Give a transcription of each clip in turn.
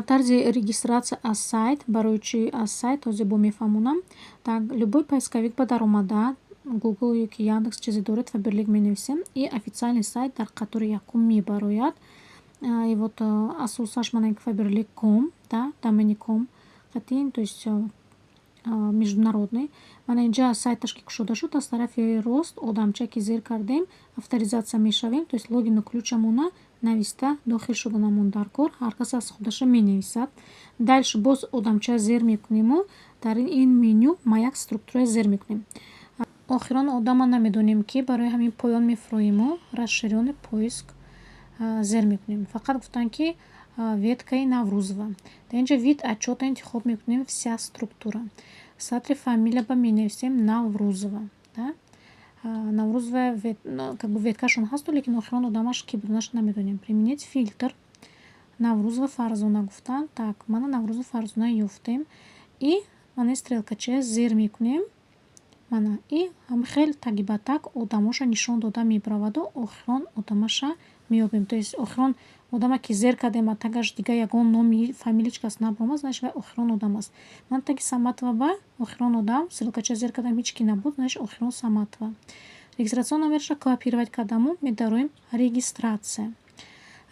Тарзи регистрация аз сайт. Барои чӣ аз сайт, ҳозир бо мефаҳмонам. Так, любой поисковик ба даромада, Google ё ки Яндекс, чизе доред, Фаберлик менависем, и официальный сайт дар қатори якум мебарояд. И вот асосаш мана faberlic.com, да, домени com қатъин, то есть международный. Мана инҷа сайташ ки кушода шуд, аз тарафи рост одамча ки зер кардем, авторизация мешавем, то есть логину ключамона нависта дохил шуданамон дар кор. Ҳар кас аз худаша менависад. Дальше боз одамча зер мекуниму дар ин меню «Моя структура» зер мекунем. Охирон одама намедонем, ки барои ҳамин поён мефуроиму «Расширенный поиск» зер мекунем. Фақат гуфтанд, ки веткаи Наврӯзова. Дар инҷа вид отчёта интихоб мекунем «Вся структура». Сатри фамилия ба менависем Наврӯзова. Наврӯзова, как бы веткашон ҳасту, лекин охирон одамаш ки буданаш намедонем. «Применить фильтр», Наврӯзова Фарзона гуфтанд. Так, мана Наврӯзова Фарзона ёфтем и мана стрелкачая зер мекунем. Мана и ҳам хел таги ба так одамоша нишон дода мебараваду охирон одамаша меёбем. То есть охирон одама ки зер кардем, а тагаш дига ягон номи фамилия ҳеҷ кас набаромад, значит, вай охирон одам аст. Ман таги Саматова ба охирон одам стрелкача зер кардам, ҳеҷ ки набуд, значит, охирон Саматова. Регистрационный номерша копировать кардаму медароем «Регистрация».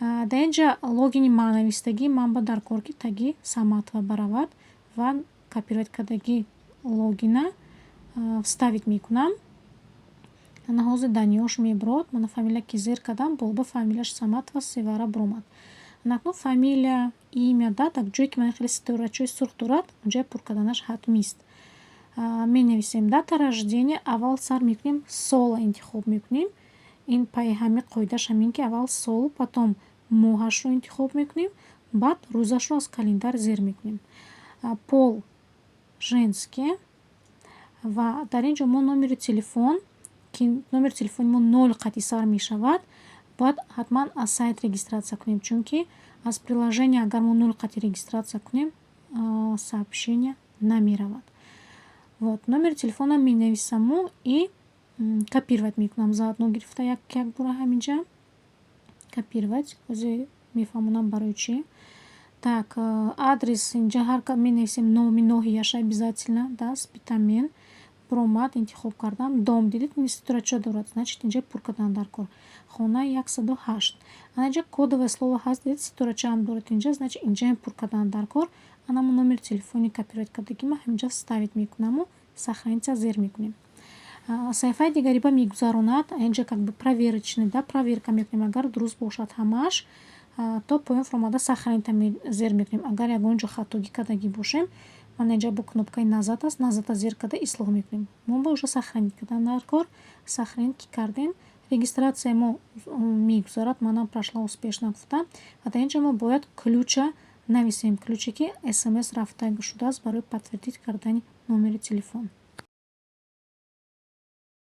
Дар инҷа логини ман навистагӣ, ман ба дар кор, ки таги Саматова баравад, ва копировать кардагӣ логина вставить мекунам. Ана ҳозир данныеош мебурод. Мана фамилия ки зер кардам, болба фамилияш Саматова Севара буромад. Акнун фамилия, имя, дата, ҷое ки мана хеле ситорачаҳои сурх дорад, онҷоя пур карданаш ҳатмист. Менависем дата рождения. Аввал сар мекунем, сола интихоб мекунем. Ин пайи ҳамин қоидааш ҳамин, ки аввал сол, потом моҳашро интихоб мекунем, баъд рӯзашро аз календар зер мекунем. Пол женский, ва дар ин ҷо мо номери телефон, ки номери телефони мо нол қатъи сар мешавад, бояд ҳатман аз сайт регистрация кунем, чунки аз приложение агар мо нол қатъи регистрация кунем, сообщение намеравад. Вот номери телефонам менависаму и копировать мекунам, заодно гирифта як бора ҳаминҷа копировать. Ҳозир мефаҳмонам, барои чӣ. Так, адрес инҷа ҳар менависем, номи ноҳияша обязательно, да, Спитамен буромад, интихоб кардам. Дом, дидед, ситорача дорад, значит, инҷа пур кардан дар кор. Хона 108. Ана инҷа кодовое слово ҳаст, дидед, ситорачаам дорад инҷа, значит, инҷаам пур кардан дар кор. Анамо номери телефони копировать кардагима ҳаминҷа вставить мекунаму «Сохранить» зер мекунем. Саҳифаи дигариба мегузаронад. Инҷа как бы проверочный, да, проверка мекунем. Агар дуруст бошад ҳамааш, то поён фуромада «Сохранить» зер мекунем. Агар ягон ҷо хатогӣ кардагӣ бошем, мана инҷа бо кнопкаи «Назад» аст, «Назад» зер карда ислоҳ мекунем. Мо ба уже «Сохранить» кардан дар кор. «Сохранить» ки кардем, регистрацияи мо мегузарад. Манам прошла успешно гуфта. Ва дар инҷа мо бояд ключа нависем, ключе ки смс рафта шудааст барои подтвердить кардани номери телефон.